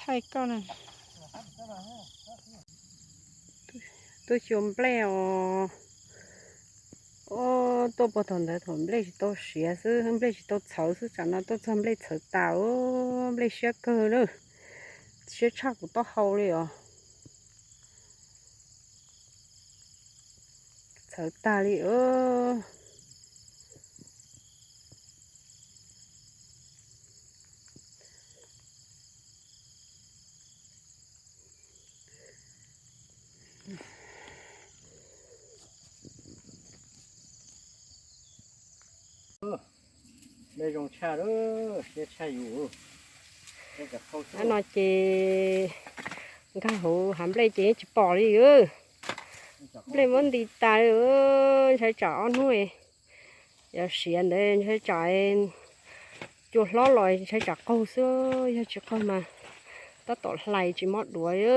Tuaj xyuas nplej os. Tuaj puag thaum ntawd thaum nplej tsis tau siav xwb, nplej tsis tau txhawv xwb, tsam no tuaj txog nplej txhawv tas, nplej siab kawg lawm, siab tshaj kuv taub hau li os. Txhawv tag li. Nplej zoo tshaj, siab tshaj yus. Hnub no ces nkag hauv hav nplej ces yeej tsis pom li. Nplej muab nti tas li. Ntshai tsam ob hnub yuav siav ntawd, ntshai tsam cua hlob los ntshai tsam qaug xwb, yog tsis qaug mas tab tom hlais tsis mob duav li.